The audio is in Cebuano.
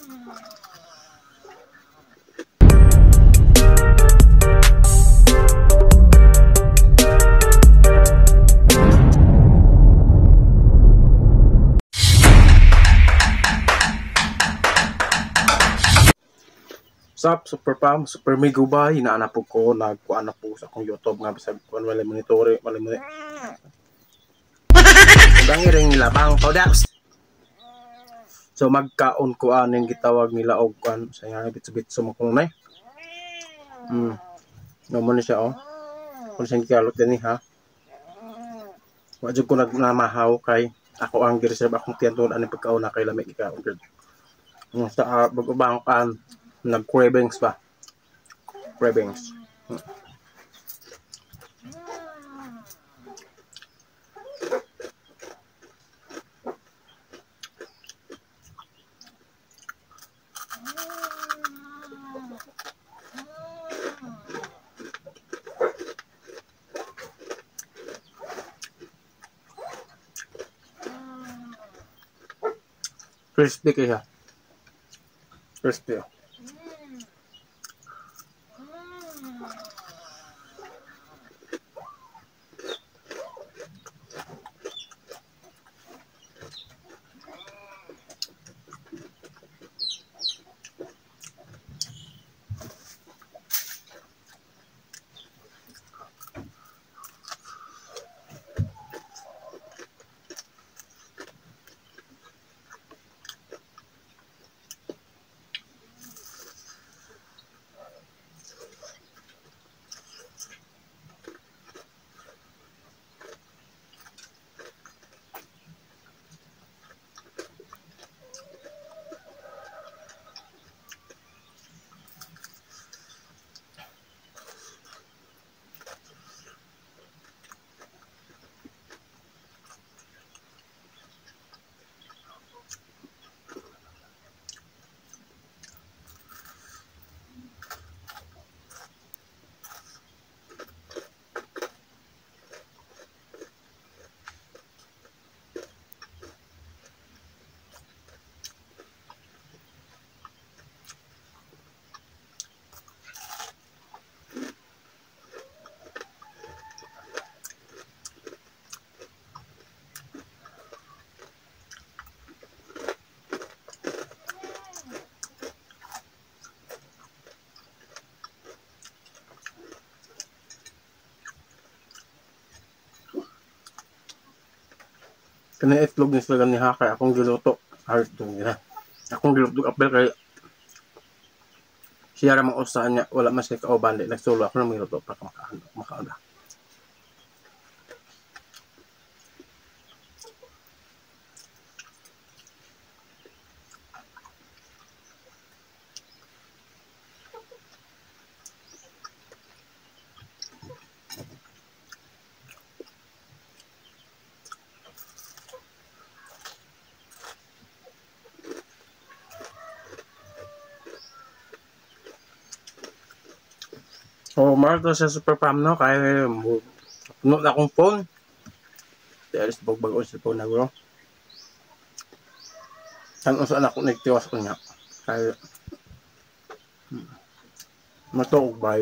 Sup, super pam, super migo ba, hinaanap po ko, nagkuan na po sa akong YouTube nga, bisag kuan wala monitore, wala mo. Ugang iring labang products. So magkaon ko aning gitawag nila og kuan sa nga bitso-bitso mo kuno nay. No mo ni siya oh. Kun siyang gikalot dinhi ha. Wa jud ko nagnamahaw kay ako ang gi-reserve akong tiyan tungod aning pagkaon na kay lami gikaon gud. Sa bag-ubang kan nag-cravings ba? Cravings. Crispy kaya. Crispy. Kani itlog ni sila ni ha kay akong giluto. Heart dong gina. Akong giluto apel kay siya ra mang usa niya wala man siya kauban di nagsulo ako nang giluto para makaon ba. So, marto sa super pam no, kaya puno na akong phone. There is bag-bago sa phone na bro. Saan usa na ako nagtiwas ko niya. Kaya matuog ba?